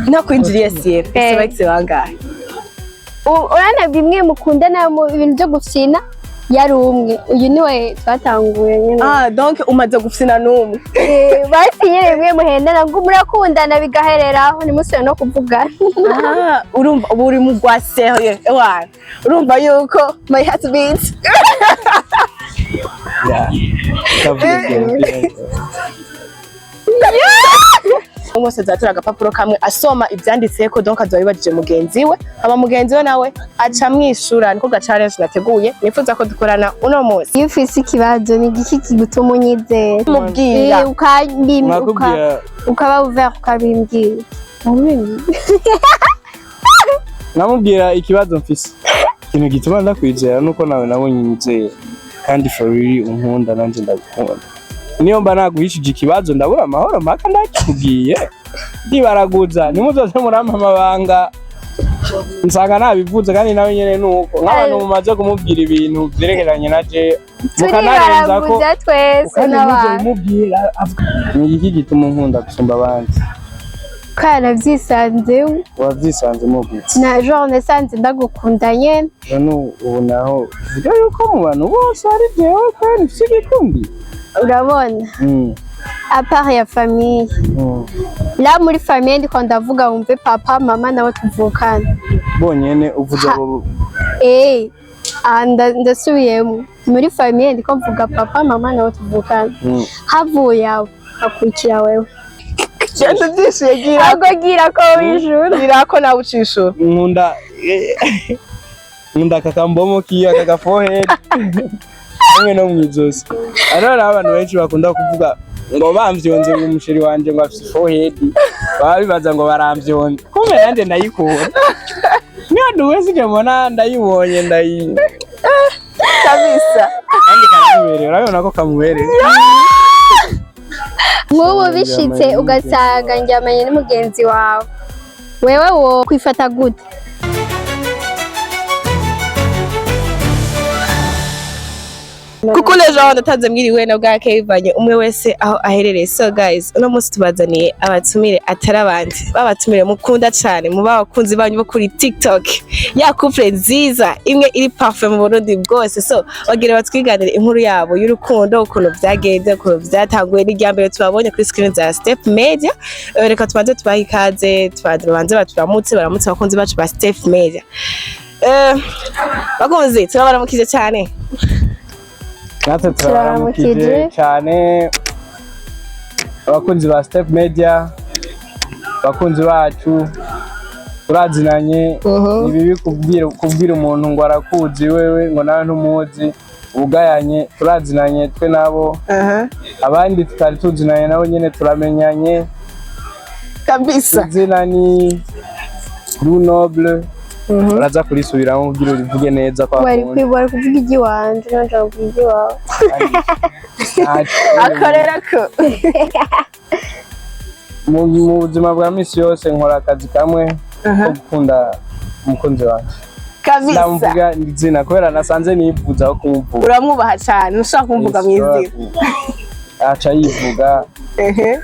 Ntakwinjiriye Sierra, Eh. ese ba ex bangahe? Urabona bimwe mukundana mu bintu byo gufyina, yari umwe, uyu niwe twatanguye nyine. Ah, donc umaze gufyina n'umwe. Eh, basi nyine bimwe muhendana ngo murakundana, bigahereraho, ntimusubire no kuvugana. Ah, urumva ubu uri mu rwa sérieux, ewana urumva yuko my heart beats. Yeah. Kavuze bien. Umwe wese azatora agapapuro kamwe, asoma ivyanditseko, donc azoba bibajije mugenzi we, hama mugenzi we nawe aca amwishura. Niko ga challenge nateguye, nifuza ko dukorana uno munsi. Iyo ufise ikibazo, ni igiki kigutuma unyizera? Mubwira. Eh, Nakubwira. Ukaba ouvert, ukabimbwira. Namubwira ikibazo mfise. Ikintu gituma ndakwizera nuko nawe nabonye unyizera. Kandi for real unkunda, nanje ndagukunda. Niyo mba naguhishije ikibazo, ndabura amahoro mpaka ndakikubwiye. Ndibaraguza ntimuzoze murampa amabanga nsanga nabivuze. Kandi nawe nyene nuko nk'abantu mumaze kumubwira ibintu vyerekeranye na je, mukanarenza ko Turibaraguza twese kandi n'abantu. muzobimubwira avuga. Ni iki gituma unkunda gusumba abandi? Karavyisanzeho. Wavyisanzemo gute? Na genre nasanze ndagukunda nyene. None ubu naho tuvuga yuko mu bantu bose ari jewe kandi mfise igikundi. Urabona, à part ya famille, là muri famille ndiko ndavuga, wumve papa, mama nabo tuvukana. Bonyene uvuze abo? Eh, ah, ndasubiyemo, muri famille ndiko mvuga papa, mama nabo tuvukana. Havuye abo, hakurikira wewe. Genda uvyishuye, gira. Ahubwo gira ko wijura. Gira ko nawe ucishura. Nkunda aka kambomo kiyo, aka ga forehead hamwe no mwizosi. Hariho rero abantu benshi bakunda kuvuga ngo bamvyonze, ngo umu chéri wanje ngo afise forehead, baba bibaza ngo baramvyonze, kumbe nanje ndayikunda. Niyo wese ije mbona ndayibonye ndayi Kabisa. Kandi karamubereye, urabona ko kamubereye. Nk'ubu bishitse ugasanga ndyamanye n'umugenzi wawe, wewe wo kwifata gute? Kuko lejo ndatanze mwiriwe na bwa bivanye umwe wese aho aherereye. So guys, uno munsi tubazaniye abatumire atari abandi, babatumire mukunda cane, muba abakunzi banyu bo kuri TikTok, ya couple nziza imwe iri parfait mu Burundi bwose. So bagira batwiganire inkuru yabo y'urukundo, ukuntu vyagenze, ukuntu vyatanguye. N'irya mbere tubabonye kuri screen za Step Media. Reka tubanze tubahe ikaze, tubanze babanze baturamutse, baramutse abakunzi bacu ba Step Media. Bakunzi, turabaramukije cyane. Natwe turabaramukije Turabaramukije. cyane abakunzi ba Step Media, abakunzi bacu turazinanye. Ni bibi kubwira umuntu ngo arakuzi wewe, ngo nawe ntumuzi, ubugayanye. Turazinanye twe nabo, abandi tutari tuzinanye nabo nyene turamenyanye. Kabisa. Izina ni Blue Noble, uraza kurisubiramo kugira urivuge neza kwa Wari kundi. kwibora kuvuga iry'iwanje, nanje kuvuga iry'iwawe. Akorera ko Mu buzima bwa misi yose nkora akazi kamwe ko gukunda umukunzi wanjye. Kabisa. Ndamuvuga izina kubera nasanze nifuza aho kumuvuga. Uramwubaha cyane, ntushaka kumuvuga mu izina. Aca yivuga. Ehe.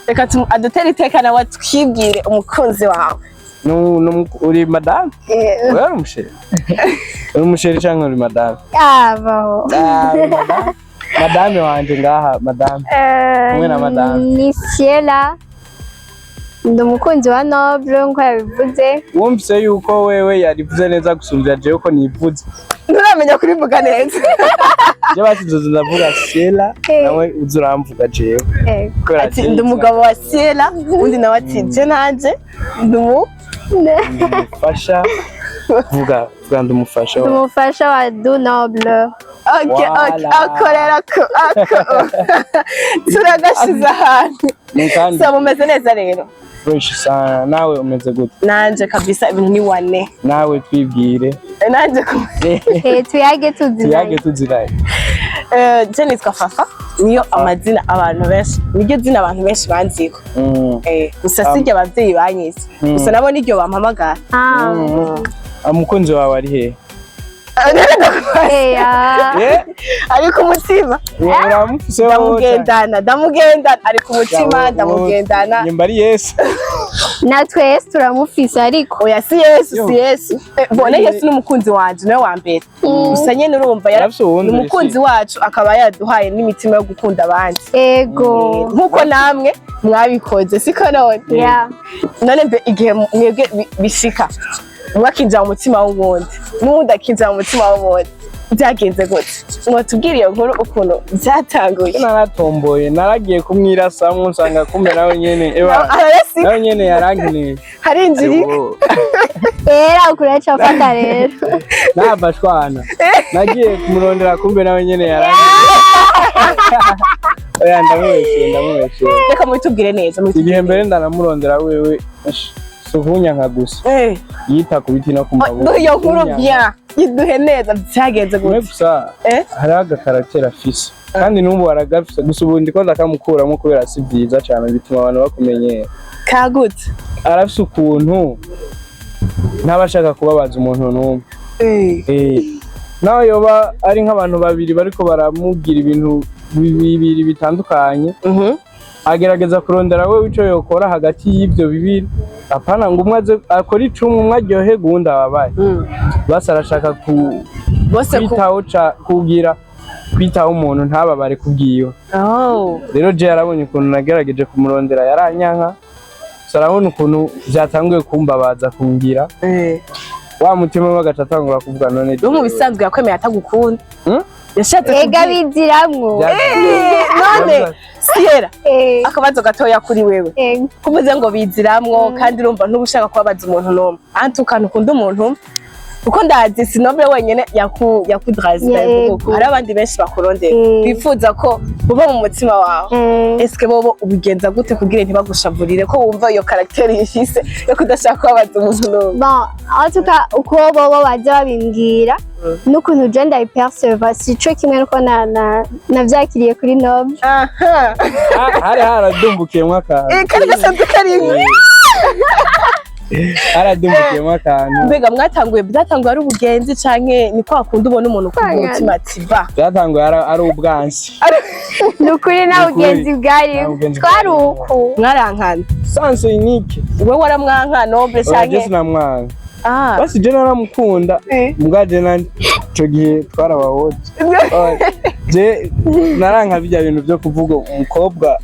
Reka adutere iteka nawe twibwire umukunzi wawe. Uri madame? Wewe uri umu chéri, uri umu chéri canke uri madame? Abaho. Ah, uri madame. Madame wanje ngaha, madame kumwe na madame. Ni Ciela, ndi umukunzi wa Noble nkuko yabivuze. Wumvise yuko wewe yarivuze neza gusumvya jewe ko nivuze. Nturamenya kurivuga neza. Je basi nzoza ndavuga Ciela, nawe uza uramvuga jewe. Kubera Ati jewe ndi umugabo wa Ciela, undi nawe ati je nanje ndi umu ndumufasha. Vuga vuga, ndumufasha Ndi umufasha wa Du Noble. Okay. Voilà. Akorera ko ako turagashize ahantu. Ni kandi So mumeze neza rero? Fresh sana. Nawe umeze gute? Nanje kabisa, ibintu ni wane. Nawe twibwire. Nanje Eh, tuyage Tuyage tuziranye. tuziranye. Je nitwa Fafa, niyo amazina abantu benshi, niryo zina abantu benshi banziko. Gusa siryo abavyeyi banyize, gusa nabo niryo bampamagara. Ah. Umukunzi wawe ari he? Eya. Ari ku mutima. Uramufise wowe? Ndamugendana, ari ku mutima, ndamugendana. Nyumba ari Yesu. Natwe Yesu turamufise, ariko Oya, si Yesu. Yo. Si Yesu. Bone Yesu n'umukunzi wanje, niwe wa mbere gusa nyene, urumva Arafise uwundi. ni umukunzi wacu, akaba yaduhaye n'imitima yo gukunda abandi. Ego. Nkuko namwe mwabikoze, siko none? Ya. None mbe igihe mwebwe bishika umwe akinjira mu mutima w'uwundi, n'uwundi akinjira mu mutima w'uwundi, byagenze gute? Mwotubwira iyo nkuru ukuntu byatanguye? Naratomboye, naragiye kumwirasamwo, nsanga kumbe nawe nyene eba Arayasi. Nawe nyene yarankeneye. Harinjirika. Era ukuraca afata rero. Nava shwana, nagiye kumurondera, kumbe nawe nyene yarankeneye. Oya, ndamubeshyeye, ndamubeshyeye. Reka mubitubwire neza, mubitubwire. Igihe mbere ndanamurondera wewe, si ukunyanka gusa, yita ku biti no ku mabuye. Duhe iyo nkuru. Kunyanka. Bien, iduhe neza, byagenze Umwe gute? gusa. Hariho agacaractère afise, kandi n'ubu aragafise, gusa ubu ndiko ndakamukuramo kubera si byiza cane, bituma abantu bakumenyera. Kagute? Arafise ukuntu ntaba ashaka kubabaza umuntu n'umwe. Nawe yoba ari nk'abantu babiri bariko baramubwira ibintu bibiri bitandukanye, agerageza kurondera we ico yokora hagati y'ivyo bibiri, apana ngo umwe aze akore icumwe, umwe aryoherwe, uwundi ababaye. Basi arashaka ku Bose ku kwitaho kugira kwitaho umuntu ntababare kubwiwe. Rero je yarabonye ukuntu nagerageje kumurondera, yaranyanka. Gusa arabona ukuntu vyatanguye kumbabaza, kumbwira wa mutima we, agaca atangura kuvuga none. No mu bisanzwe yakwemeye atagukunda? Hmm? Yashatse Ega kubwira- biziramwo. None Sierra, akabazo gatoya kuri wewe. Kuvuze ngo biziramwo, kandi urumva ntuba ushaka kubabaza umuntu n'umwe, antuka ntukunda umuntu umwe, kuko ndazi si Noble wenyene yakudraze. Yego. Hari abandi benshi bakurondera, bifuza ko buba mu mutima wawe. Eske bobo ubigenza gute kugira ntibagushavurire, ko wumva iyo caractère yifise yo kudashaka kubabaza umuntu n'umwe? Bon, en tout cas, uko bobo baza babimbwira n'ukuntu je ndabiperceva sico kimwe nuko navyakiriye kuri Noble. Aha. Hari haradumbukiyemwo akantu. Kari gasanzwe karimwe. Haradumbukiyemwo akantu. Mbega mwatanguye, byatanguye ari ubugenzi canke ni kwa kundi ubona umuntu ku Kwangana. mutima ati ba? Byatanguye ari ubwansi. Ni ukuri nta Ni ukuri. bugenzi bwari. Nta bugenzi Twari bwari. uku. Mwarankana? Sens unique. Wewe waramwanka, Noble, Oya, je canke? sinamwanga. Ah. Basi je naramukunda. Mbwa je nanje ico gihe twarabahoze. Oya, je naranka bijya bintu byo kuvuga umukobwa,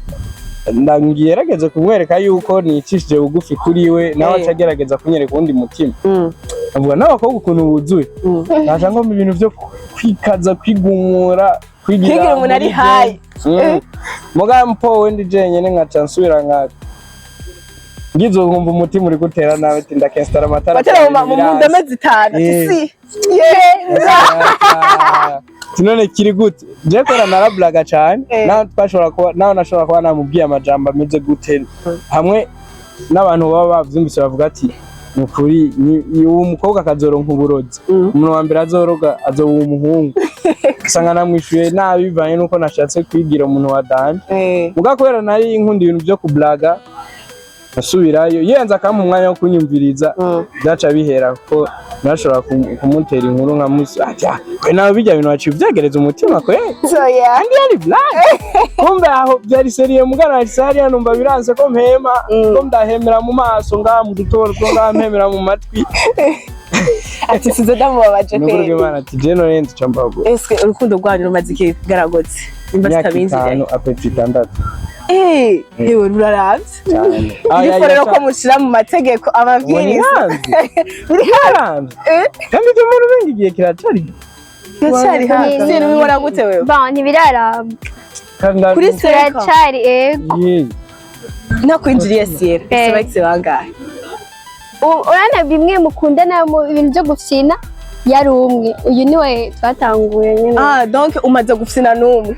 ngerageze kumwereka yuko nicishije bugufi kuri we, nawe aca agerageza kunyereka uwundi mutima. Avuga n'abakobwa ukuntu buzuye, ntaca ngomba ibintu byo kwikaza, kwigumura, kwigira Kwigira umuntu ari muri high. Muga mpowe ndi jenyene, nkaca nsubira nka ngize nkumva umutima uri gutera nabi, ati ndakensitara amatara. Batera mu biranse. ndome zitanu ati si ye. Ati none kiri gute? Je kora narablaga cane. Naho twashobora kuba, naho nashobora kuba namubwiye amajambo ameze gute, hamwe n'abantu baba bavyumvise bavuga ati ni ukuri uwo mukobwa akazoronka uburozi, umuntu wa mbere azoroga azoba uwo muhungu. Usanga namwishuye nabi bivanye nuko nashatse kwigira umuntu wa danger. Muga kubera nari nkunda ibintu vyo kublaga, asubirayo yenze akampa umwanya wo kunyumviriza, byaca bihera ko nashobora kumutera inkuru nka musi ati: "Ah, kwe nawe bijya bintu waciye ubyegereza umutima kwe." So yeah. Kandi yari blague, kumbe aho byari sérieux. Mugana nashitse hariya numva biranse ko mpema, ko ndahemera mu maso, ngaha mu dutoro two ngaha, mpemera mu matwi. Ati size ndamubabaje. Nukuri Kwe. bw'Imana, ati je none nzica mbago. Eske urukundo rwanyu rumaze igihe kigaragotse nimba Imyaka tutabinzi? 5 apeti 6. Yewe, ruraravye. Cyane. Biriko rero ko mushira mu mategeko amabwiriza. Biriharamvye kandi ibyo muri bengi igihe kiracari. Biracyari hafi. Ni- Si ubibona gute wewe? Bon, ntibiraramba. Kandi Kuri seka. Turacari, ego. Ye. Nakwinjiriye Sierra, ese bahise bangahe? Urabona bimwe mukundana mu bintu byo gufyina, yari umwe, uyu niwe twatanguye nyine. Ah, donc umaze gufyina n'umwe.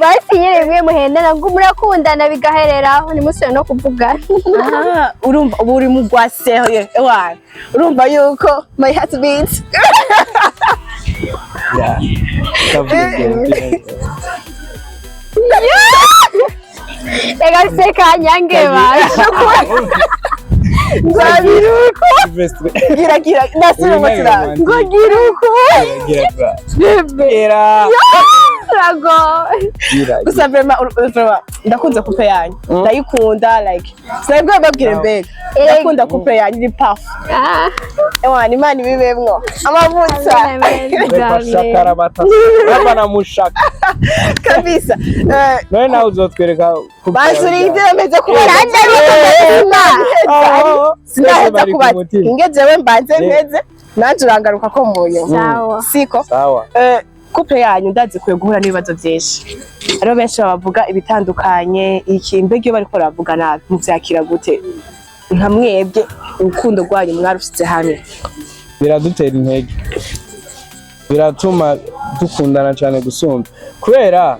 Basi nyine bimwe muhendana ngo murakundana, bigahereraho ntimusubire no kuvugana. Ah, urumva ubu uri mu rwa sérieux, ewana urumva yuko my heart beats. Ya. Kavuze ibyo. Reka se kanyange basha nzabiruko. Silvestre. Gira gira nasubire ngo Uyu turabe. nawe. Ngo gira uko. Gira gira. Bébé. Gira. Uragoye. Gira. Gusa vraiment ndakunze couple yanyu. Ndayikunda, like sinabwo babwire mbega. Ndakunda couple yanyu, iri paf. Ah. Ewana, Imana ibibemwo amavuta. Amen. Reka shakara bata. Baba mushaka. Kabisa. None nawe uzotwereka couple Bansurindire meze kubaza. Kandi ari ku mutima. Oh, Sinaheza bari ku kubaza. mutima. Inge jewe mbanze Eh. mpeze, nanje urangaruka ko mu nyuma. Sawa. Siko? Sawa. Couple yanyu ndazi kwiye guhura n'ibibazo byinshi. Hariho benshi babavuga ibitandukanye, iki mbega iyo bariko baravuga nabi muvyakira gute? Nka mwebwe urukundo rwanyu mwarushize hamwe. Biradutera intege, biratuma dukundana cyane gusumba, kubera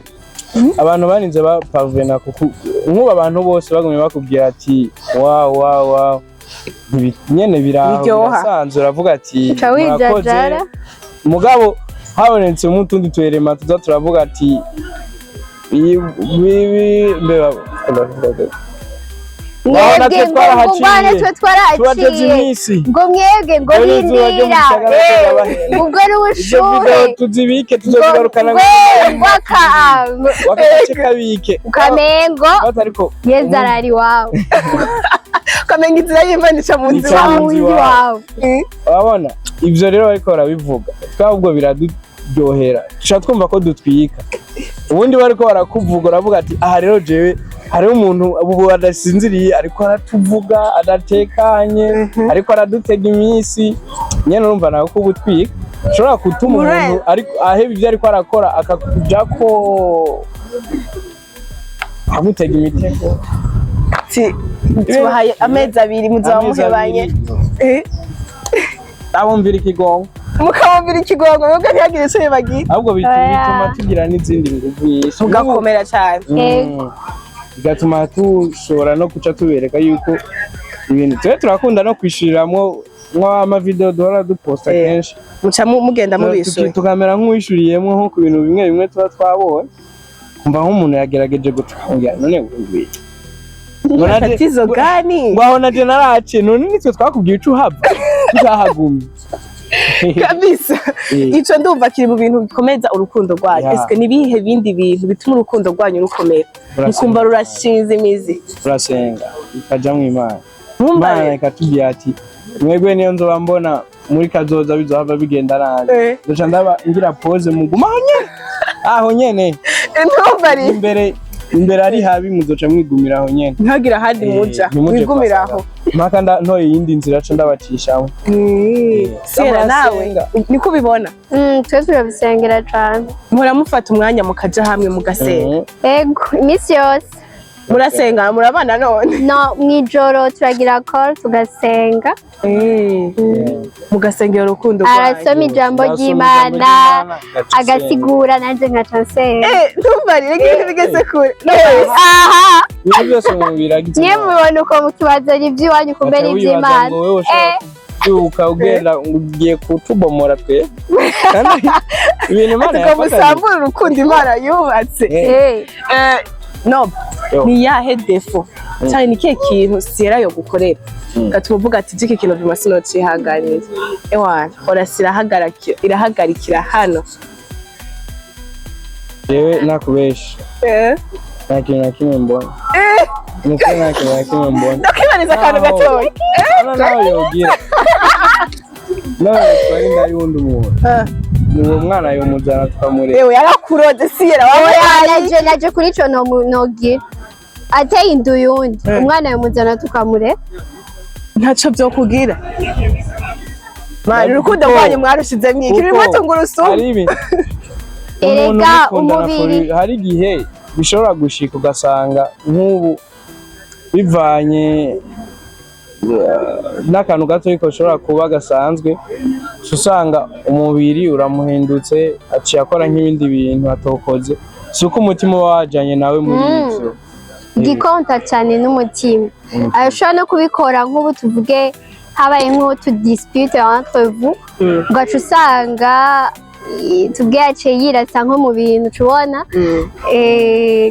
abantu barinze bapavena kuku nk'ubu abantu bose bagumye bakubwira ati wow wow wow. Nyene biraho. Biryoha. Birasanzwe, uravuga ati Uca murakoze. wijajara. Mugabo habonetse utundi tuerema tuza turavuga ati bibi mbeba. Mwebwe natwe ngo twarahaciye. ngo natwe Tubateze twarahaciye. iminsi. Ngo mwebwe ngo Ngo izuba ryo mu rindira. gisagara tuzabahera. Ubwo Izo n'ubushuhe. video tuzibike, tuzozigarukana. Ngo waka Wakagace kabike. ukamengo Batariko Yezu arari iwawe. Ukamenga inzira y'Imana ica mu nzu Ica iwawe. mu nzu iwawe. Urabona ivyo rero bariko barabivuga, twabwo biraduryohera, tuca twumva ko dutwika. Ubundi bariko barakuvuga uravuga ati aha rero jewe hariho umuntu ubu adasinziriye ariko aratuvuga, adatekanye, ariko aradutega iminsi nyene. Urumva nawe ko ubutwika ushobora gutuma umuntu ariko aheba ivyo ariko arakora, akakujako agutega imitego. Ati, tubahaye amezi 2 muzaba Amezi muhebanye. 2. Abumvira ikigongo. Mukabumvira ikigongo mwebwe, ntihagire ico bibagira. Ahubwo Oya. bituma tugira n'izindi nguvu nyinshi. Mugakomera cane. Yego. Bigatuma dushobora no guca tubereka yuko ibintu tube turakunda no kwishuriramwo nk'amavideo duhora duposta kenshi. Muca mugenda mubishuye. Tukamera nk'uwishuriyemwo nko ku bintu bimwe bimwe tuba twabonye, kumva nk'umuntu yagerageje gutukambwira none ngo Tatizo gani? Ngo aho naje narahaciye, none nitwe twakubwiye uca uhava tutahagumye. Kabisa. Ico ndumva kiri mu bintu bikomeza urukundo rwanyu. Eske ni ibihe bindi bintu bituma urukundo rwanyu rukomera, mukumva rurashinze imizi? Turasenga, ikajamwo Imana. Mwumva Imana ikatubwira ati mwebwe niyo nzoba mbona muri kazoza bizohava bigenda nabi, nzoca ndaba ngira pause, muguma aho nyene, aho nyene. Ndumva ari Imbere imbere ari habi, muzoca mwigumira aho nyene. Ntihagire ahandi muja. Ntimuje Mwigumire kwasanga. aho. Mpaka ntoye iyindi nzira ca ndabacishamo. Sera, nawe Ndasenga. niko ubibona? Twe turabisengera cane. Muhora mufata umwanya mukaja hamwe mugasenga? Ego, iminsi yose. Murasenga, murabana none? No mw'ijoro turagira call tugasenga. Mugasengera urukundo rwanyu. Arasoma ijambo Arasoma ijambo ry'Imana, ry'Imana, agaca agasigura, nanje nkaca nsenga. Ndumva rero ibintu bigeze kure. Aha. Ibintu byose mu biragize. Niyo mubibona uko mukibazanya iby'iwanyu kumbera iby'Imana. Ngo wewe ushobora kubyuka ugenda ngo ugiye kutubomora twe, kandi ibintu Imana Ati ngo yafatanyije. musambure urukundo Imana yubatse. No Yo. ni yahe défaut cyane, ni kihe kintu Sierra yo gukorera gatuma uvuga ati iki kintu vima sinocihanganira, ewana orasi irahagarikira hano? Jewe nakubesha, nta kintu na kimwe mbona. Ni ukuri nta kintu na kimwe mbona. Ndakwibariza akantu Naho. gatoya. Hano nawe yogira nawe yatwara inda y'uwundi muntu, uwo mwana yomuzana tukamureba. Ewe, yarakuroze Sierra. Oya, Wabaye naje kuri ico nogira ateye inda uyundi umwana yamuzana tukamureba. Ntaco vyokugira mani, urukundo rwanyu mwarushizemwo iki? Rurimo tungurusumu. Hari ibintu umuntu Erega mukundana umubiri hari igihe bishobora gushika ugasanga nk'ubu bivanye n'akantu gato ariko gashobora kuba gasanzwe, uca usanga umubiri uramuhindutse, aciye akora nk'ibindi bintu atokoze. Si uko umutima uba wajanye nawe muri ivyo. Igikonta cyane n'umutima. Ashobora no kubikora nk'ubu tuvuge habaye nk'utu dispute entre vous, ugaca usanga tuvuge yaciye yirasa nko mu bintu tubona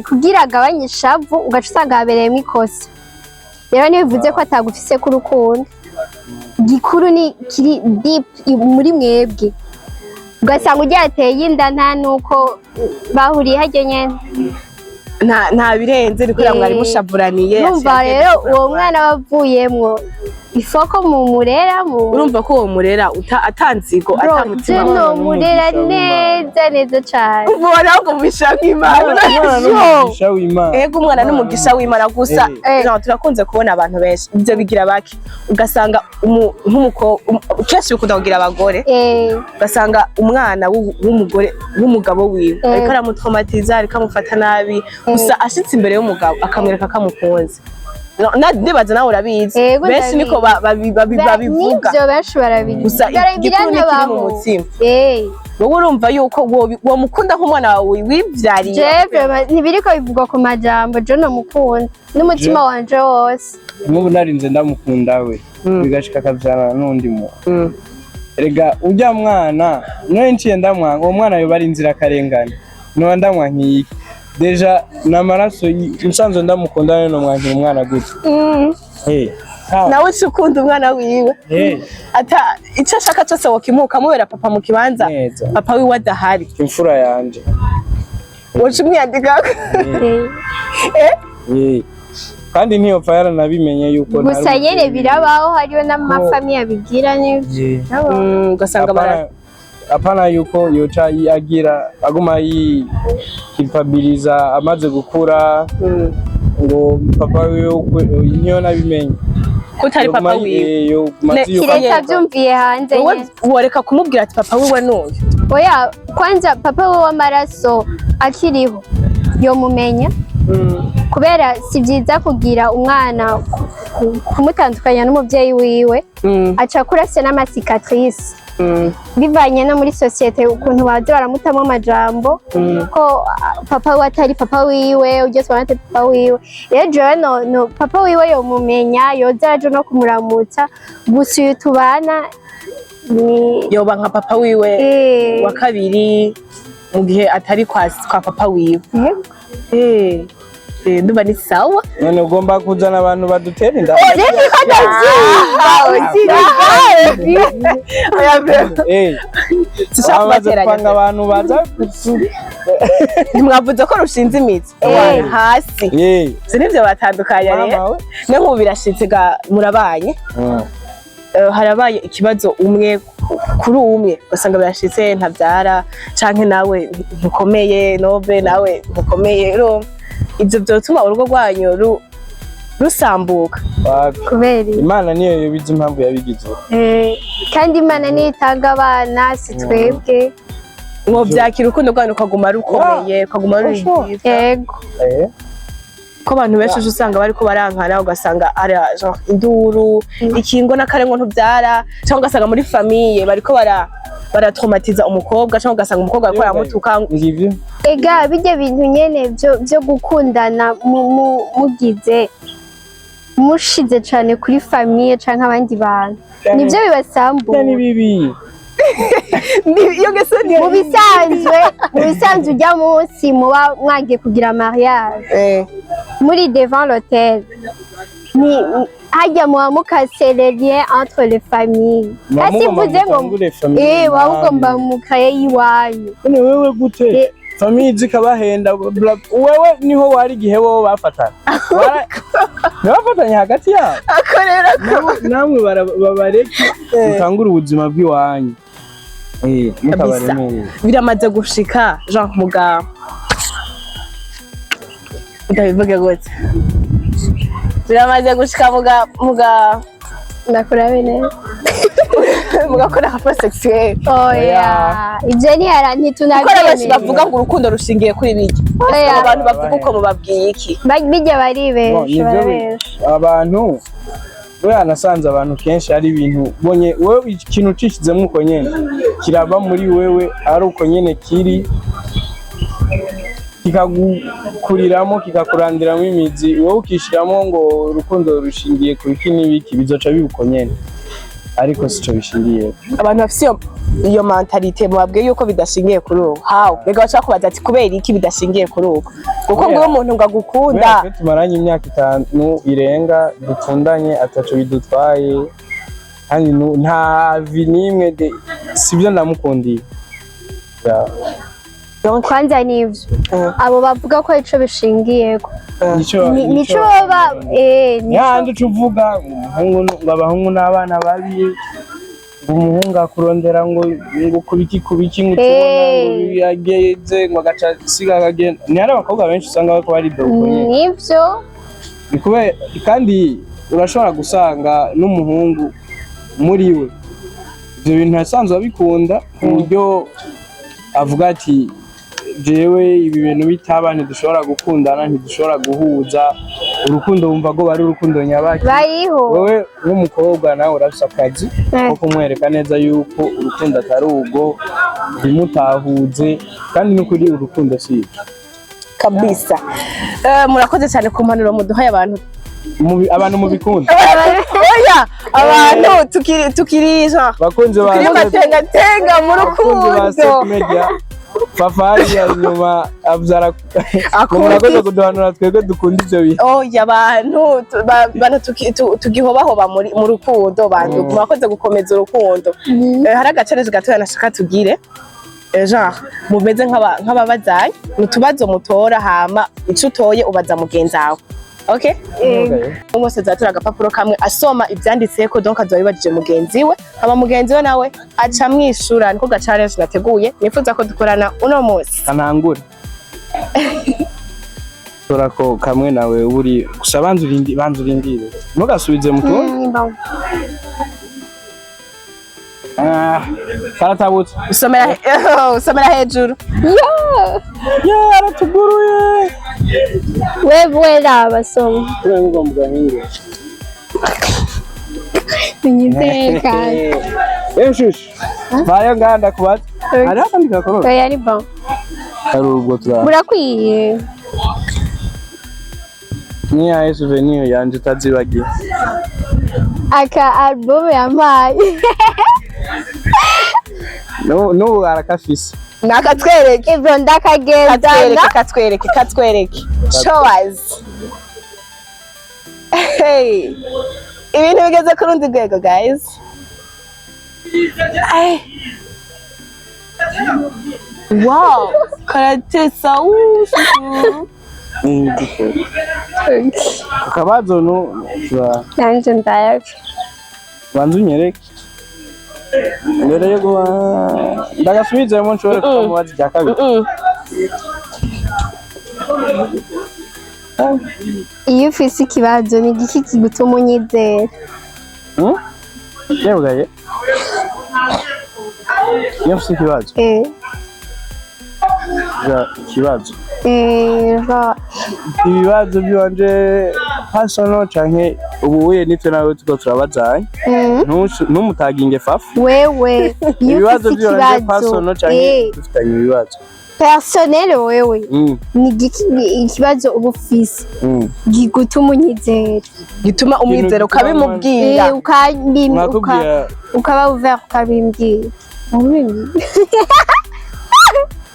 kugira agabanye ishavu, ugaca usanga habereyemo ikosa. Rero ntibivuze ko atagufise k'urukundo. Gikuru ni kiri deep muri mwebwe, ugasanga ugiye ateye inda nta nuko bahuriye harya nyene. Nta birenze ni kubera mwari mushavuraniye. Numva yaciye rero agenda. Uwo mwana wavuyemwo ifoko mu murera mu Urumva ko uwo murera atanzigo Bro, atamutima. je nomurera N'umugisha w'Imana. neza neza cane. Ubona ko mubisha nk'Imana. Umwana n'umugisha w'Imana. Ego, umwana n'umugisha w'Imana gusa. Eh. Turakunze kubona abantu benshi ibyo bigira bake, ugasanga kenshi bikunda kugira abagore, ugasanga umwana w'umugore w'umugabo wiwe ariko aramutraumatiza, ariko amufata nabi, gusa ashitse imbere y'umugabo akamwereka ko amukunze. Ndibaza nawe urabizi. Ego, benshi niko babivuga. Nivyo, benshi barabigira. Gusa igikuru ni kiri mu mutima. Wowe urumva yuko womukunda nk'umwana wawe wivyariye? Je vraiment ntibiriko bivugwa ku majambo, je nomukunda n'umutima wanje wose. Nk'ubu narinze ndamukunda we, bigashika akabyarana n'undi muntu, erega ujya mwana niyo nciye ndamwanga uwo mwana, yoba ari inzirakarengane, noba ndamwankiye iki? Déjà ni amaraso nsanzwe ndamukunda, rero nomwankira umwana gute? Eh, Nawe uca ukunda umwana wiwe? Eh, ata icyo ashaka cyose wokimuha, ukamubera papa mu kibanza Neza. papa wiwe adahari? Imfura yanje. Woca umwiyandikako? Eh. Eh. Kandi ntiyopfa yaranabimenye yuko Gusa ntari nyene umuvyeyi. birabaho, hariyo n'amafamiye abigira n'ivyo. Eh. Birabaho. Ugasanga bara Apana yuko yoca agira aguma yikipabiliza amaze gukura ngo papa wiwe niyo nabimenye. Ko utari papa wiwe. Kiretse avyumviye hanze Wowe nyene. woreka kumubwira ati papa wiwe n'uyu? Oya, kwanza papa we w'amaraso akiriho yomumenya, kubera si byiza kugira umwana kumutandukanya n'umuvyeyi wiwe, aca akura afise n'ama cicatrices, bivanye no muri société ukuntu baza baramutamo amajambo ko papa we atari papa wiwe, ujye tubona atari papa wiwe. Rero jewe no papa wiwe yomumenya, yoza aje no kumuramutsa. Gusa uyu tubana ni Yoba nka papa wiwe wa kabiri mu gihe atari kwa papa wiwe. Yego. Ndumva ni sawa. None ugomba kuzana abantu badutera inda? Oya, bro. Sinshaka Bamaze kubateranya. kwanga abantu baza Ntimwavuze ko rushinze imizi hasi? Si nivyo batandukanya rero? Mama we. Ne nk'ubu birashitse ga murabanye, harabaye ikibazo umwe kuri umwe, ugasanga birashitse ntabyara, canke nawe ntukomeye, nobe nawe ntukomeye, urumva ivyo vyotuma urugo rwanyu rusambuka? Wapi. Kubera iki? Imana niyo yobizi impamvu yabigize. Kandi Imana niyo itanga abana, si twebwe. Mwovyakira, urukundo rwanyu rukaguma rukomeye, rukaguma ruri rwiza? Yego. Ko abantu benshi uje usanga bariko barankana, ugasanga ari genre induru, ikingo n'akarengo ntubyara, cyangwa ugasanga muri famille bariko baratraumatiza umukobwa, cyangwa ugasanga umukobwa ariko aramutuka. Ngivyo. Ega bijya bintu nyene byo gukundana mugize mushize cane kuri famille canke abandi bantu, nivyo bibasambura. Ni bibi. Iyo ngeso ni Mu bisanzwe ujya munsi muba mwagiye kugira mariage muri devant l'hôtel, ni hajya muba mukase les liens entre les familles. Muba Kasi mugomba mvuze ngo mutangure famille muba mugomba namwe. mukaye iwanyu. None wewe gute? Famille zikabahenda wewe niho wari igihe wowe bafatana. Ntibafatanye hagati yabo. Akorera ko Namwe babareke mutangure ubuzima bw'iwanyu. Kabisa. Mutabaremeye. Biramaze gushika genre muga ndabivuge gute, biramaze gushika muga Ndakurabe neza. Mugakora rapport sexuel? Oya, ibyo ntihara Kuko hari benshi ntitunabyemera. bavuga ngo urukundo rushingiye kuri bijya. Oya. Abo bantu bavuga uko mubabwiye iki? Bijya Bo, baribesha. nivyo Barabesha. Abantu we nasanze abantu kenshi ari ibintu bonye wewe ikintu ucishizemo uko nyene kiraba muri wewe, ari uko nyene kiri, kikagukuriramo, kikakurandiramo imizi, wowe ukishiramo ngo urukundo rushingiye ku biki n'ibiki, bizoca biba uko nyene, ariko sico bishingiye. Abantu bafise iyo mentalité mubabwiye yuko bidashingiye kuri ubu, how reka bashaka kubaza ati kubera iki bidashingiye kuri ubu? Kuko ngo iyo umuntu ngo agukunda Kubera twe tumaranye imyaka 5 irenga dukundanye, ataco bidutwaye. Kandi nta vi n'imwe sibyo ndamukundiye. Yeah. Kwanza nivyo abo bavuga ko ico bishingiyeko nico baba nico. Yandi uca uvuga ngo umuhungu, ngo abahungu n'abana babi, ngo umuhungu akurondera ngo kubiki kubiki, ngo utubona ngo yageze, ngo agaca asiga akagenda. Ni hari abakobwa benshi usanga bariko baridoga nyene. Nivyo. Ni kubera kandi urashobora gusanga n'umuhungu muri we ivyo bintu yasanzwe abikunda, ku buryo avuga ati: "Jewe ibi bintu bitaba ntidushobora gukundana, ntidushobora guhuza urukundo." Wumva ko bari urukundo nyabaki. Bariho. Wewe nk'umukobwa nawe urafise akazi ko kumwereka neza yuko urukundo atari ubwo, ntimutahuze, kandi n'ukuri urukundo si ibyo. Kabisa. Murakoze cyane ku mpanuro muduhaye abantu. Abantu mubikunda. Oya, abantu tukiri genre bakunzi ba tukiri matengatenga mu bakunzi ba rukundo. Step Media, Fafari ya nyuma abyara Akunda murakoze iki? kuduhanura twebwe dukunda ivyo bihe. Oya, abantu bantu tugihobahoba mu rukundo, bantu murakoze gukomeza urukundo. Hari agacerezo gatoya nashaka tugire. Genre mumeze nk'ababazanye ni utubazo mutora, hama ico utoye ubaza mugenzi wawe, okay? Umwe wese azatora agapapuro kamwe, asoma ivyanditseko, donc azoba bibajije mugenzi we, hama mugenzi we nawe aca amwishura. Niko ga challenge nateguye nifuza ko dukorana uno munsi. Kanangure tora ko kamwe nawe uri gusa, banza urindi, banza urindire, ntugasubize mu tundi. Ah, karatabutse. Usomera hejuru. Ya, aratuguruye. Wewe raba, soma. Ngo mugahinge. Unyizeye kandi. Emshushu vayo nganda kubaza, hariho akandi gakorora. Oya, ari bon. Hari ubwo turaba. Burakwiye. Niyahe souvenir yanje utazibagiye? Aka album yampaye. N'ubu arakafise. Nakatwereke. Ivyo ndakagendana. Katwereke, katwereke, katwereke, show us. Hey, ibintu bigeze ku rundi rwego, guys. Ay. Wow, karatesa ushushu. Akabazo nu tura. Nanje ndayaca. Banza unyereke mbere yo guha, ndagasubizemo nshobore kukamubaza irya kabiri. Iyo ufise ikibazo, ni igiki kigutuma unyizera? Hmm? Yebugaye, iyo mfise ikibazo, ja ikibazo, ibibazo byanje personal canke ubu nitwe nawe tuko turabazanye, ntumutaginge Fafa. Wewe iyo ibibazo ufise byanje ikibazo, personal canke dufitanye ibibazo? Personnel, wewe ni igiki, ikibazo uba ufise gigutuma unyizera? Gituma umwizero ukabimubwira. Mwakubwira. Ukaba ouvert ukabimbwira. Ubimbwira.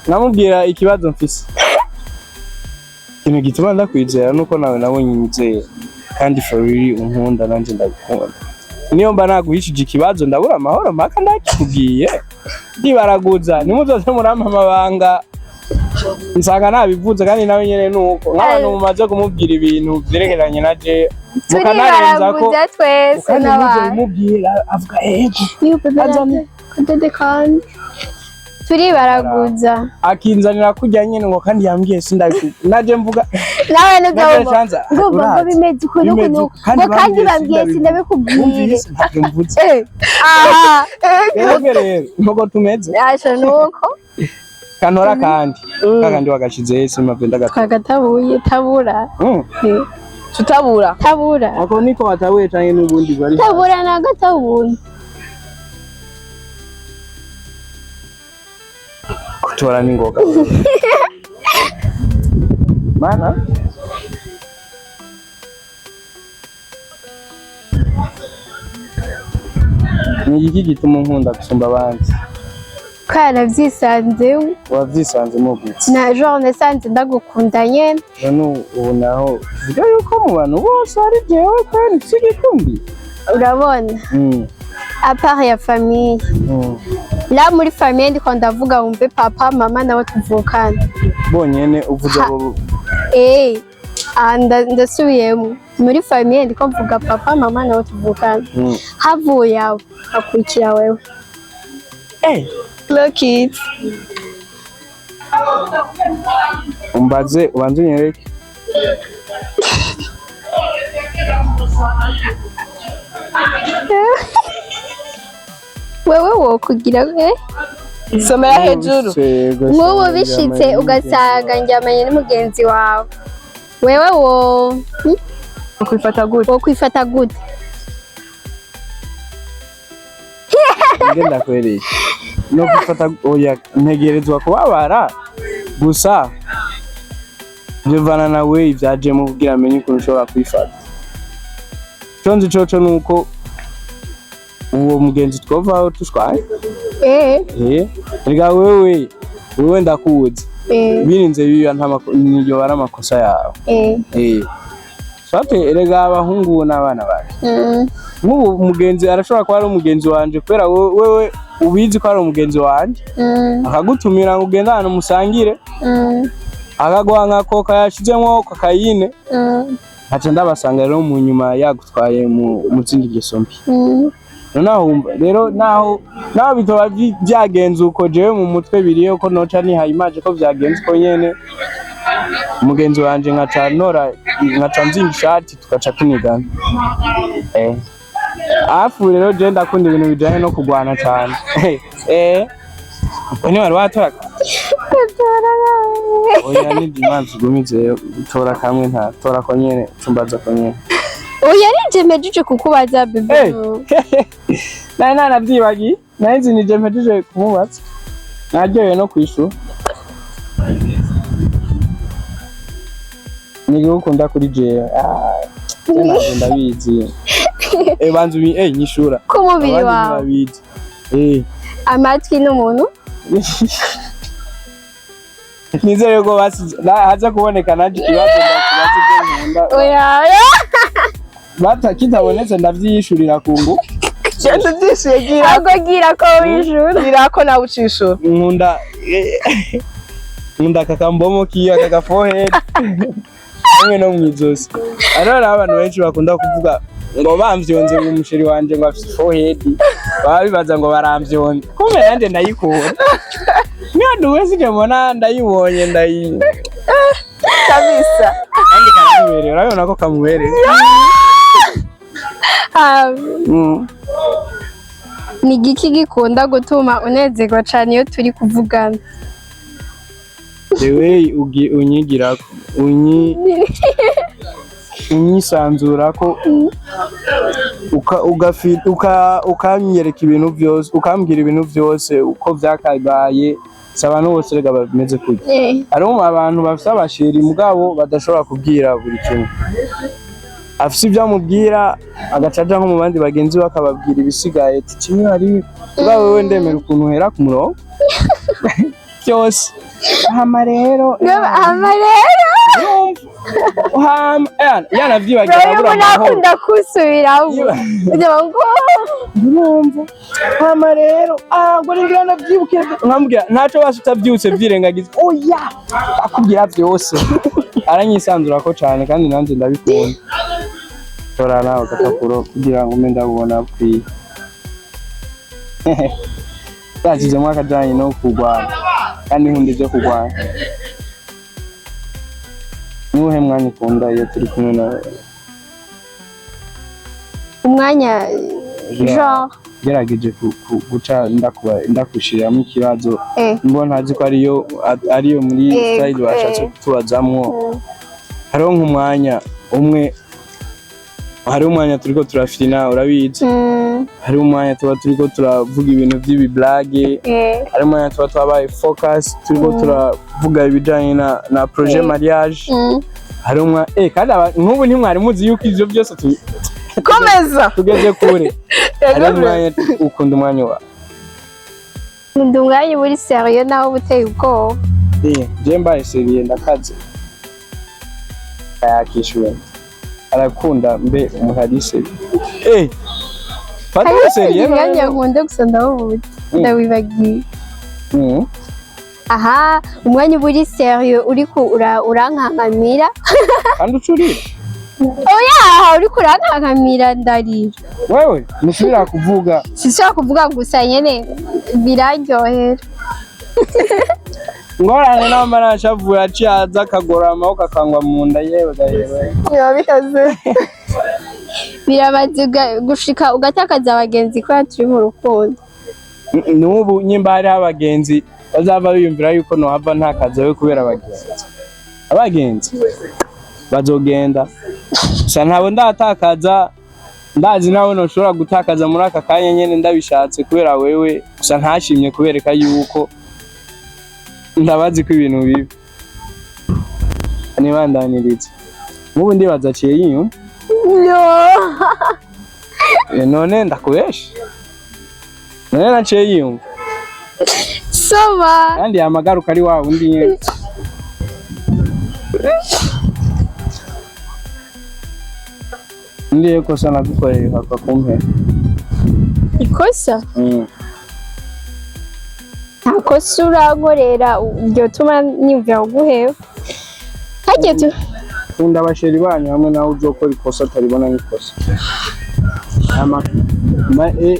Namubwira ikibazo mfise. Ikintu gituma ndakwizera nuko nawe nabonye unyizera, kandi for real unkunda, nanje ndagukunda. Niyo mba naguhishije ikibazo ndabura amahoro mpaka ndakikubwiye. Ndibaraguza nimuzoze murampa amabanga, nsanga nabivuze. Kandi nawe nyene nuko nk'abantu mumaze kumubwira ibintu vyerekeranye na je, mukanarenza ko Turibaraguza twese kandi n'abantu. muzobimubwira avuga ego. Niyo bebe. Azane. Kadede kandi turibaraguza. Akinzanira kurya nyene ngo kandi yambwiye sindabivuga, naje mvuga Nawe naje nugomba canza ngo ngo urazi. bimeze uku n'uku Bimeze n'uku uku, kandi ngo kandi bambwiye bambwiye sindabikubwire. Wumvise ntabyo mvuze. Aha. Twebwe rero nuko tumeze. Asha nuko. Kantora kandi kakandi wagashize hese mave ndagata. Twagatabuye tabura. Tutabura. Tabura. Ako niko watabuye canke n'ubundi bari? Tabura nagatabuye. Kutora n'ingoga mana. Ni igiki gituma unkunda gusumba abandi? Karavyisanze. Wavyisanzemo gute? Na genre nasanze ndagukunda nyene. None ubu naho tuvuga yuko mu bantu bose ari jewe kandi mfise igikundi? Urabona. À part ya famille, là muri famille ndiko ndavuga, wumve papa, mama nabo tuvukana. Bonyene uvuze abo? Eh, ah, ndasubiyemo, muri famille ndiko mvuga papa, mama nabo tuvukana. Havuye abo, hakurikira wewe. Look it. Umbaze, ubanze unyereke. Wewe wokugira Somera hejuru. Nk'ubu bishitse ugasanga njyamanye n'umugenzi wawe, wewe wo Ukwifata gute? Wo kwifata gute? Nge ndakwereka no gufata, oya, ntegerezwa kubabara gusa, bivana nawe ivyajemo kugira amenye ukuntu ushobora kwifata. Ico nzi coco nuko uwo mugenzi twovaho tushwaye. Erega wewe ndakuzi. Birinze biba nta ari amakosa yawe. Swate erega abahungu n'abana bawe. Nk'ubu umugenzi arashobora kuba ari umugenzi wanje, kubera wewe ubizi ko ari umugenzi wanje, akagutumira ngo ugende ahantu musangire, akaguha nka coca yashizemwo kokayine, nkaca ndabasanga rero mu nyuma yagutwaye mu zindi ngeso mbi. Noneho wumva rero naho bitoba vyagenze uko, jewe mu mutwe biriyo ko noca nihaye imaje ko vyagenze uko nyene, umugenzi wanje nkaca nora, nkaca nzinga ishati, tugaca tunigana. Afu rero je ndakunda ibintu bijanye no kugwana cane. Ubwo ntiwari watora? Oya, ni dimanche ugumize tora kamwe, nta tora ko nyene, cumbaza ko nyene. Oya, nije mpejeje kukubaza, bébé. Nari nanavyibagiye, nari nzi nije mpejeje kumubaza, naryohewe no kwishura. Ni ukunda kuri jewe? Ah, je ntabwo ndabizi. Banza ubi nyishura. K'umubiri Abandi wawe? ntibabizi. Amatwi n'umuntu. Nizere ko basize haza kuboneka naje ikibazo ndakubaza ibyo nkunda. Oya, oya. Bata kitabonetse ndavyiyishurira ku ngu. Genda ubyishuye, gira. Ahubwo gira ko wishura. Gira ko nawe ucishura. Nkunda akakambomo kiyo, aka forehead hamwe no mwizosi. Hariho rero abantu benshi bakunda kuvuga ngo bamvyonze, ngo umuchéri wanje ngo afise forehead, baba bibaza ngo baramvyonze, kumbe nanje ndayikunda. Niyo nduwe sije mbona ndayibonye ndayi Kabisa. Kandi karamubereye, urabibona ko kamubereye. Ah, ni igiki gikunda gutuma unezerwa cane iyo turi kuvugana? The way unyigirako, unyisanzurako, ukanyereka ibintu byose, ukambwira ibintu byose uko vyakabaye. Si abantu bose rega bameze kurya. Hariho abantu bafise abachéri mugabo badashobora kubwira buri kimwe, afise ibyo amubwira agaca aja nko mu bandi bagenzi be akababwira ibisigaye, ati kimwe hari. Mugabo wewe ndemera ukuntu uhera ku murongo byose, hama rero Hama rero hama yanavyibagira rero arabura umuntu amahoro. akunda kusubiramo kugira ngo Urumva, hama rero ngo ningira ndavyibuke, nkamubwira ntaco basi utavyutse vyirengagiza, oya, akubwira vyose, aranyisanzurako cane kandi nanje ndabikunda. Tora nawe agapapuro kugira ngo mbe ndabubona bukwiye. Yashizemwo akajanye no kurwana, kandi nkunda ivyo kurwana. Nuwuhe mwanya ukunda iyo turi kumwe nawe? Umwanya genre? Gerageje guca ndakushiriramo ikibazo, mbona ntazi ko ariyo muri style bashatse kutubazamwo. Hariho nk'umwanya umwe, hariho umwanya turiko turafina, urabizi. Hariho umwanya tuba turiko turavuga ibintu vy'ibiblague. Hariho umwanya tuba twabaye focus, turiko turavuga ibijanye na projet mariage. Hariho umwanya kandi nk'ubu ntimwari muzi yuko ivyo byose Komeza. tugeze kure. Hariho umwanya ukunda, umwanya wa Nkunda umwanya uba uri sérieux naho uba uteye ubwoba. Je mbaye sérieux ndakaze, ayakishuye arakunda mbe umuntu ari sérieux. Fata Hariho sérieux. umwanya nkunda gusa ndawubuze, ndawibagiye. Aha, umwanya uba uri sérieux, uriko urankankamira. Kandi ucurira. Oya, uriko urankankamira ndarira. Wewe ntusubira kuvuga. Sinshobora kuvuga, gusa nyene biraryohera. Ngorane namba nashavuye, aciye aza akagora amaboko akangwa mu nda, yewe ga yewe. Biba bikaze. Biramaze gushika ugatakaza abagenzi kubera turi mu rukundo. N'ubu nyimba hariho abagenzi bazava biyumvira yuko nohava ntakaza we kubera abagenzi bazogenda, gusa ntabo ndatakaza. Ndazi nawe ntushobora gutakaza muri aka kanya nyene ndabishatse kubera wewe, gusa ntashimye kubereka yuko ndabazi ko ibintu bibi nibandaniriza. Nk'ubu ndibaza aciye yinyuma. No. None ndakubesha? None naciye yiyumva? Soma. Kandi yamagaruka ari wa wundi nyene. Ndiye kosa nagukorera ukapfa kumpera? Ikosa? Nta kosa urankorera ryotuma niyumvira kuguheba hagiye tu. Nkunda aba chéri banyu hamwe nawe uzokora ikosa ataribona nk'ikosa.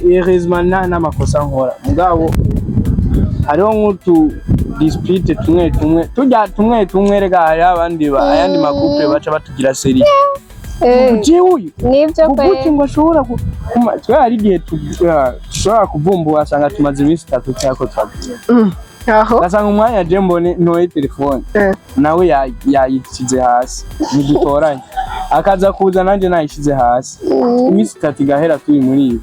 Heureusement nta n'amakosa nkora, mugabo hariho nk'utu dispute tumwe tumwe, turya tumwe tumwe. Rega hariho abandi ayandi ma couple baca batugira sérieux. Jewe uyu Nivyo. ubuki Kwe. ngo ashobora twe hari igihe dushobora kuvumbura asanga tumaze iminsi 3 cyako twagiye, Aho. ugasanga umwanya je mbone ntoye telefone, nawe yayishyize hasi, ntidutoranye, akaza kuza nanjye nayishyize hasi, iminsi 3 igahera turi muri ibi.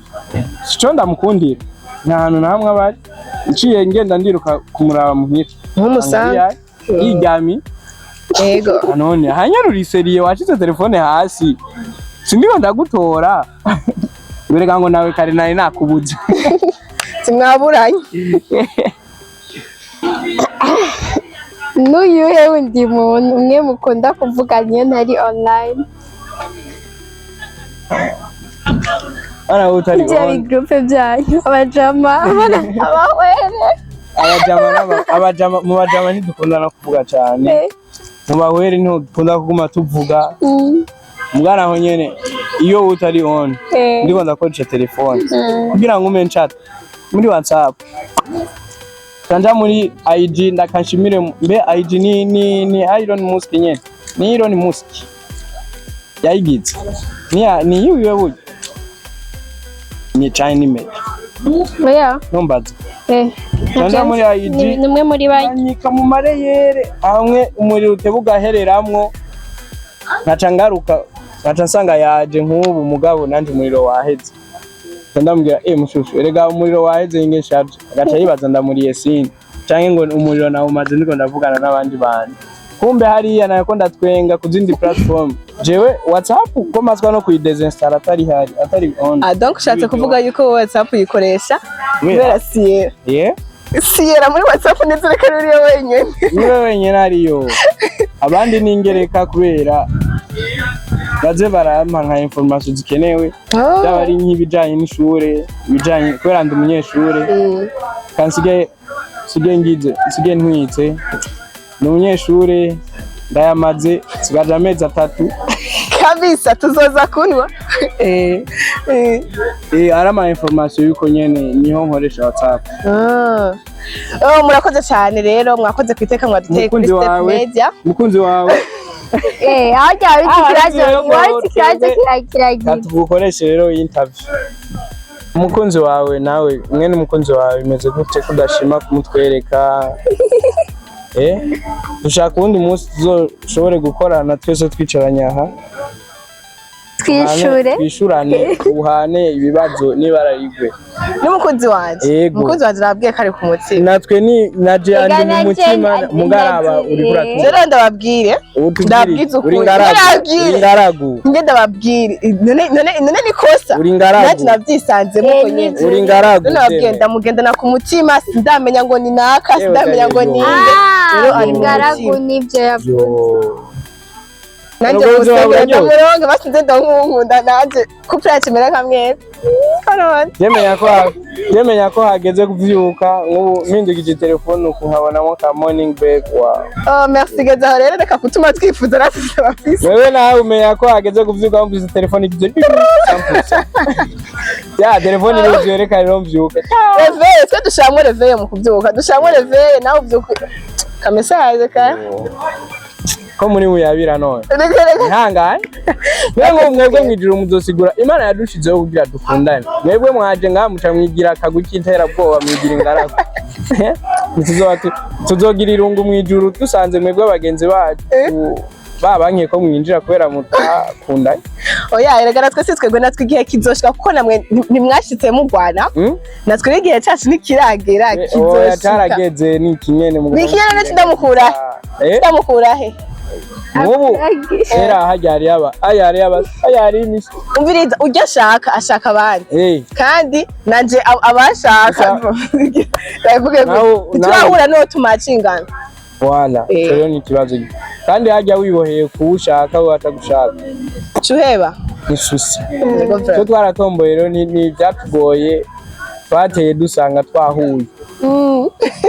Sico ndamukundira, nta hantu na hamwe aba ari. Nciye ngenda ndiruka kumuraba muhira. Nk'umusanzu. Yiryamye. Yego. None hanyarura i sérieux, washize telefone hasi, sindiko ndagutora, bereka ngo nawe kare nari nakubuze. Simwaburanye. N'uyuhe wundi muntu umwe mukunda kuvugana iyo ntari online? Bana utari Bya on. bi groupe byanyu, abajama, abahwere. Abajama abajama, mu bajama ntidukunda no kuvuga cyane, mu bahwere niho dukunda kuguma tuvuga. Mugana aho nyene iyo utari on, ndiko ndakoresha telefone kugira ngo ume nchat muri WhatsApp kanja muri IG. Ndakanshimire mbe IG ni Elon Musk nyene, ni Elon Musk yayigize, ni yiwe burya, ni China image. Oya. Ntumbaze. Kanja muri IG. Ni umwe muri ba Anyika mu mareyere hamwe umuriro uteba ugahereramwo, nkaca ngaruka nkaca nsanga yaje. Nk'ubu mugabo nanje umuriro waheze. Nca ndamubwira: "Eh mushushu, erega umuriro waheze, inge nshavye." Agaca yibaza ndamuriye sini canke ngo umuriro nawumaze ndiko ndavugana n'abandi bantu, kumbe hariya nako ndatwenga ku zindi platform. Jewe WhatsApp ko mazwa no kuyidesinstalla atari hari, atari on. Ah, donc ushatse kuvuga yuko WhatsApp uyikoresha kubera Sierra? Yeah. Sierra muri WhatsApp ndetse reka ruriyo wenyene. Niwe wenyine ariyo, abandi ni ingereka kubera baze barampa nka information zikenewe, byaba ari nk'ibijanye n'ishure, ibijanye kubera ndi umunyeshure. Kandi nsigaye ngize, nsigaye ntwitse, ni umunyeshure, ndayamaze, nsigaje amezi 3. Kabisa tuzoza kunywa. Ari ama information yuko nyene niho nkoresha WhatsApp. Ah. Oh, murakoze cyane rero, mwakoze ku iteka mwaduteye kuri Umukunzi Step wawe. Media. Umukunzi wawe. Aho ryaba Ah, ikibazo, rero iwacu ikibazo kiragira. Tugukoreshe rero interview. Umukunzi wawe nawe, mwene umukunzi wawe bimeze gute ko udashima kumutwereka? Dushaka uwundi munsi tuzoshobore gukorana twese twicaranye aha. Twishure. Twishurane, uhane ibibazo niba ararigwe. N'umukunzi wanje. Yego. Umukunzi wanje nababwiye ko ari ku mutima. Natwe ni na je andi Ega mu na je mutima mugaraba uri kuratu. Rero ndababwire. Ndababwiza Uri ukuri. ingaragu. Ndababwire. Uri ingaragu. Nge ndababwire. None ni kosa. Uri ingaragu. Nanjye navyisanzemo Eh, ko nyene. nivyo. Uri ingaragu. None nababwiye ndamugendana ku mutima, sindamenya ngo ni naka, Yewe sindamenya ngo gayo. ni nde. Rero Ah, ari mu ingaragu mutima. nivyo yavuze. Yo. Nanje Ubwo buzima musengere buraryoshye. ndamuronke, basize ndonkunda nanje couple yacu imere nka mwebwe. Karone. Yemenya ko hageze kuvyuka, nk'ubu mpindukije telefone uku nkabonamo ka "Morning babe", wow. Oh merci, geza aho rero, reka kutuma twifuza natwe bafise. Wewe nawe umenya ko hageze kuvyuka wumvise telefone igize sampusa ya telefone iruzuye, reka rero mvyuke. Réveil, twe dushiramwo réveil mu kuvyuka, dushiramwo réveil, nawe uvyuka ka message ka Ko muri muyabira none. Reka reka. Ihangane, mwe mwebwe mwijuru muzosigura. Imana yadushizeho kugira dukundane, mwebwe mwaje ngaha muca mwigira akagwi k'iterabwoba, mwigira ingaragu. Tuzogira irungu mwijuru dusanze mwebwe abagenzi bacu babankiye ko mwinjira kubera mutakundanye. Oya, erega natwe si twebwe, natwe igihe kizoshika, kuko namwe ntimwashitse mugwana. Natwe n'igihe cacu ntikiragera. Oya. Kizoshika. Carageze, ni ikinyene mu Ni ikinyene, ndamukura. Eh? Ndamukura he? Nk'ubu kera harya hariyo aba aya hariyo aba aya hariyo imisi. Umviriza, urya ashaka ashaka abandi. Kandi nanje abashaka ndavuge Nawe- turahura n'uwo tumacingana. Wala. Rero ni ikibazo, kandi harya wiboheye kuwushaka we atagushaka Cuheba. Ni souci. Yego. Twe twaratomboye rero, ni ibyatugoye, twateye dusanga twahuye.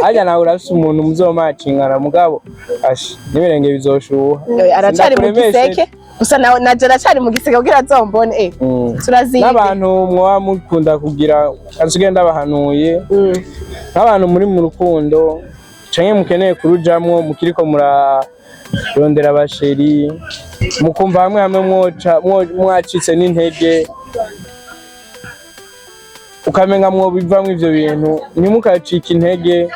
Harya nawe urafise umuntu muzomacingana, mugabo ashi n'ibirenge bizoshuha. Aracari mu Sindakuremeshe. giseke gusa, nawe naje aracari mu giseke kugira azombone turaziga. N'abantu mwoba mukunda kugira kasigaye, ndabahanuye, nk'abantu muri mu rukundo canke mukeneye kurujamwo, mukiriko murarondera aba chéri, mukumva hamwe hamwe mwoca mwacitse n'intege, ukamenga mwobivamwo ivyo bintu, ntimukacike intege,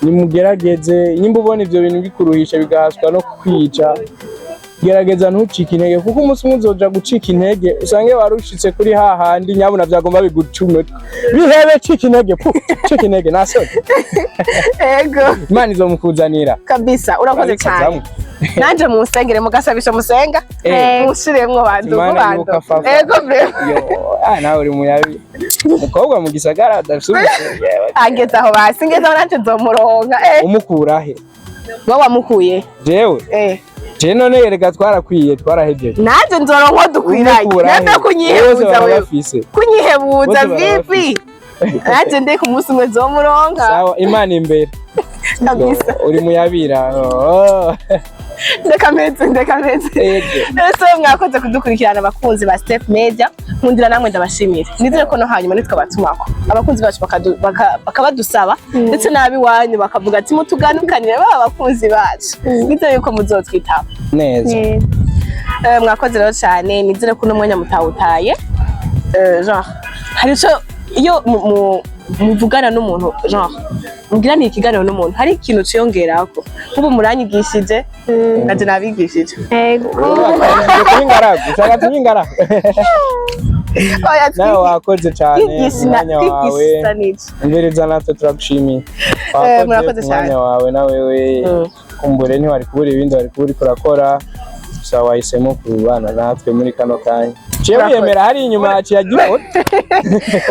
nimugerageze. Nimba ubona ivyo bintu bikuruhisha bigahaswa no kukwica, gerageza ntucike intege, kuko umunsi umwe uzoja gucika intege usange warushitse kuri hahandi nyabuna vyagomba biguca umutwe. Bihebe, cika intege, pu cika intege nasoni. Ego. Imana izomukuzanira. Kabisa, urakoze cyane. Urabikazamwo. Nanje munsengere, mugasabisha musenga mushiremwo bantu. Imana bantu. yuka fafa. Ego vraiment. Yo, ah, nawe uri muyabi umukobwa mu gisagara adafise umusore. Ageze aho basi, ngeze aho nanje nzomuronka. Umukura he? Wowe wamukuye? Jewe? Eh. Je none erega twarakwiye, twarahejeje. Nanje nzoronka uwo dukwiranye. Umukura he? Navyo Bose kunyihebuza baba wewe. bafise. Kunyihebuza. Bose baba Vipi, nanje ndi ku munsi umwe nzomuronka. Sawa, Imana imbere. Kabisa. Yo, uri muyabira, oh. Ndeka meze, ndeka meze. Ego. Ese mwakoze kudukurikirana, abakunzi ba Step Media. Nkundira namwe ndabashimira, nizere ko no hanyuma nitwabatumako abakunzi bacu bakabadusaba, ndetse n'abiwanyu bakavuga ati mutuganukanire ba abakunzi bacu, nizere yuko muzotwitaba. Neza. Mwakoze rero cyane, nizere ko uno mwanya mutawutaye. Genre hari ico iyo muvugana n'umuntu, genre mugiraniye ikiganiro n'umuntu, hari ikintu ciyongerako. Nk'ubu muranyigishije, nanje nabigishije. Ego. Kuba ingaragu, ushaka tuba ingaragu? Oya. Nawe wakoze cyane umwanya wawe. Twigisha Imbereza, natwe turagushimiye. Murakoze Wakoze ku cyane. mwanya wawe, nawe we kumbure ntiwari kubura ibindi wari kuba uriko urakora, gusa wahisemo kubana natwe muri kano kanya. Ciye Murakoze. wiyemera hari inyuma yaciye agira.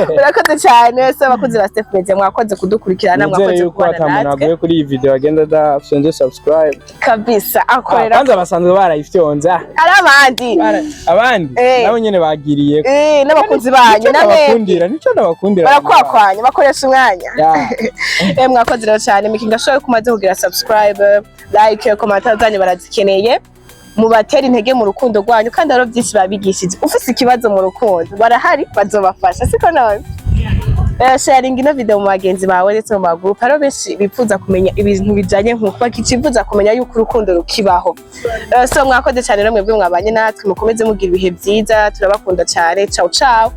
Murakoze cyane. Se abakozi ba Step Media, mwakoze kudukurikirana, Nizere mwakoze yuko kubana ata muntu natwe. aguye kuri iyi video agenda adafyonze subscribe. Kabisa. Ah, Akorera. kwanza basanzwe barayifyonze, ah. Ari abandi. Abandi nabo nyene bagiriye. N'abakunzi banyu Nico namwe. ndabakundira, nico ndabakundira. Barakwakwanya, bakoresha umwanya. Ya. Mwakoze rero cyane. Mikinga show ko umaze kugira subscribe, like, comment zanyu barazikeneye. Mubatera intege mu rukundo rwanyu, kandi hariho byinshi babigishije. Ufise ikibazo mu rukundo, barahari, bazobafasha, siko none? Sharinga ino video mu bagenzi bawe ndetse mu magroup. Hariho benshi bifuza kumenya ibintu bijanye nkuko bakicifuza kumenya yuko urukundo rukibaho. So mwakoze cyane rero mwebwe mwabanye natwe, mukomeze mugira ibihe byiza, turabakunda cyane. Ciao ciao.